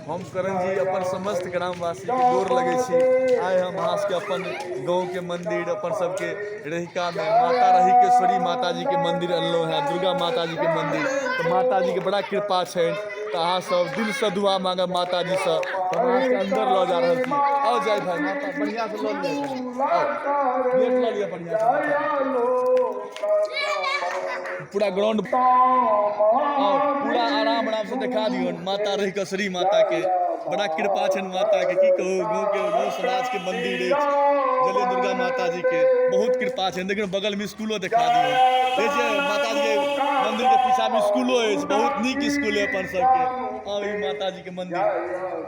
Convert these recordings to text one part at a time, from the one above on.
हम करण जी अपन समस्त ग्रामवासी के गोर लगै छी। आइ हम अहाँ सबके अपन गाँव के मंदिर, अपन सबके रहिका में माता रहिकेश्वरी माता जी के मंदिर अनलहुँ हेँ, दुर्गा माता जी के मंदिर। तऽ माता जी के बड़ा कृपा छनि, तऽ अहाँ सब दिल से दुआ मांगब माता जी से। तऽ हम अहाँ सबके अंदर लऽ जा रहल छी। आउ जाय भाई, माता बढ़िया से लऽ लिअ, आउ गेट लऽ लिअ बढ़िया से माता। पूरा ग्राउंड और पूरा आराम आराम से देखा दियौन माता रहिकेश्वरी माता के बड़ा कृपा छनि माता के। की कहू, गाँव के गाँव समाज के मंदिर अछि बुझलियै, दुर्गा माता जी के बहुत कृपा छनि। देखियौ बगल में स्कूलो देखा दियौन, देखै छियै माता जी के मंदिर के पीछा में स्कूलो अछि, बहुत नीक स्कूल है अपन सबके। आउ ई माता जी के मंदिर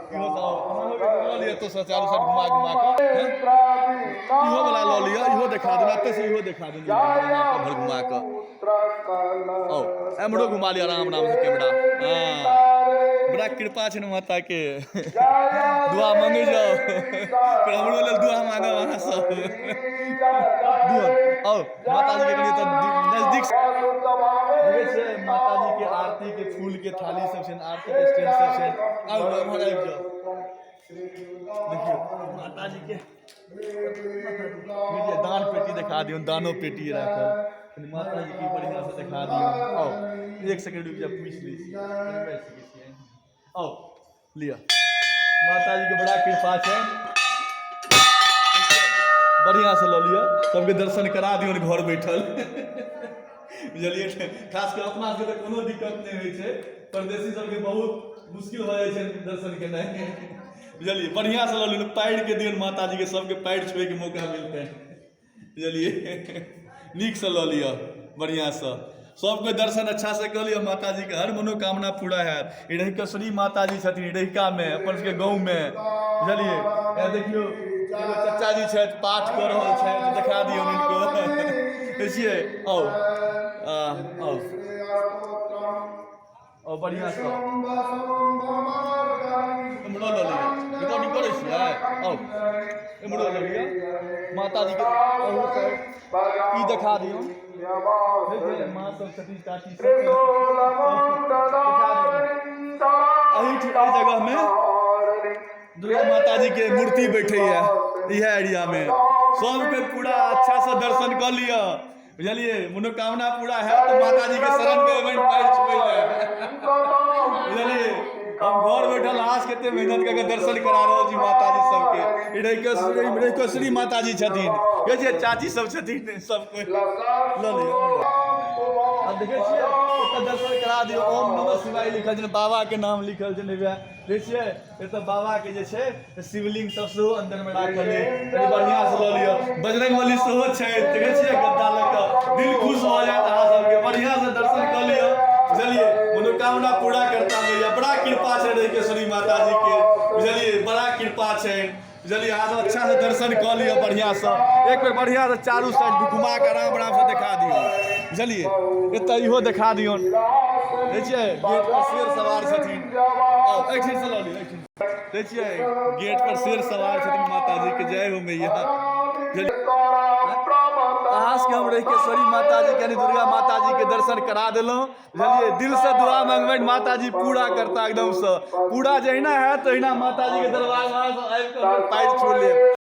इहो सब आउ, लऽ लिअ एतौ से चारू साइड घुमा घुमा कऽ, इहो वाला लऽ लिअ, इहो देखा दियौ, एतऽ से इहो देखा दियौ भर घुमा कऽ। आओ एम्हरो घुमा लिअ आराम आराम से कैमरा। हाँ, बड़ा कृपा छै ने माता के, दुआ मांगे जाओ, फिर हमरो लेल दुआ मांगब अहाँ सब। दुआ आओ माता जी के करिए तऽ नजदीक से देखै छियै माता जी के आरती के फूल के थाली सब छै, आरती के स्टैंड सब छै। आउ एम्हर आबि जाउ, देखियौ माता जी के दान पेटी देखा दियौ, दानो पेटी राखल कनि माता जी के बढ़िया से देखा दियौ। आउ एक सेकंड रुकि जाउ, पूछि लै छी, बाजि सकै छियै। आउ लिअ, माता जी के बड़ा कृपा छै, बढ़िया से लऽ लिअ, सबके दर्शन करा दियौ घर बैठल, बुझलियै ने। खास कऽ अपना सबके तऽ कोनो दिक्कत नहि होइ छै, परदेसी सबके बहुत मुश्किल भऽ जाइ छै दर्शन केनाइ, बुझलियै। बढ़िआँ से लऽ लियौ, पायरके दियौन माता जीके, सबके पायर छुएके मौका मिलतै, बुझलियै। नीकसँ लऽ लिअ, बढ़िआँसँ सबके दर्शन अच्छा से कऽ लिअ, माता जीके हर मनोकामना पूरा हैत। ई रहिकेश्वरी माता जी छथिन रहिकामे, अपन सबके गाँवमे, बुझलियै। देखियौ एगो चचा जी छथि, पाठ कऽ रहल छथि, देखा दियौन हिनको, देखै छियै। आउ आउ आउ बढ़िआँसँ एम्हरो लऽ लिअ, रिकॉर्डिंग करै छियै। आउ एम्हरो लऽ लिअ माता जी के, ई देखा दियौ, माँ सब छथिन, चाची सब। एहि जगह में दुर्गा माता जी के मूर्ति बैठे है, इएह एरिया में सबके पूरा अच्छा से दर्शन कऽ लिअ, बुझलियै। मनोकामना पूरा है तऽ माता जी के शरण में एबनि पैर छुबै लए, बुझलियै। हम घर बैठल अहाँ सबके एते मेहनत कऽ के दर्शन करा रहल छी माता जी सबके। ई रहिकेश्वरी माता जी छथिन, कहै छियै चाची सब छथिन, सब कोइ लऽ लिअ। आब देखै छियै एतऽ दर्शन करा दियौ, ओम नमः शिवाय लिखल छै, बाबा के नाम लिखल छै, देखै छियै। एतऽ बाबा के जे छै शिवलिंग सब सेहो अंदर में राखल है, कनि बढ़िया से लऽ लिअ। बजरंगबली सेहो छै, देखै छियै गद्दा लऽ कऽ, दिल खुश भऽ जायत अहाँ सबके। बढ़िया से दर्शन कऽ लिअ, बुझलियै। मनोकामना पूरा करता मैया, बड़ा कृपा छै रहिकेश्वरी माता जी के, बुझलियै, बड़ा कृपा छै, बुझलियै। अहाँ सब अच्छा से दर्शन कऽ लिअ बढ़िया से, एक बेर बढ़िया से चारू साइड घुमा कऽ आराम आराम से देखा दियौ, बुझलियै। एतऽ इहो देखा दियौन, देखै छियै गेट पर शेर सवार छथिन। आउ एहिठाम से लऽ लिअ, एहिठाम देखै छियै गेट पर शेर सवार छथिन, माता जी के जय हो मैया। अहाँ सबके हम रहिकेश्वरी माता जी के यानी दुर्गा माता जी के दर्शन करा देलहुँ, बुझलियै। दिल से दुआ मंगबनि माता जी पूरा करता एकदम से पूरा, जहिना हैत तहिना माता जी के दरबार में अहाँ सब आबि कऽ पैर छू लेब।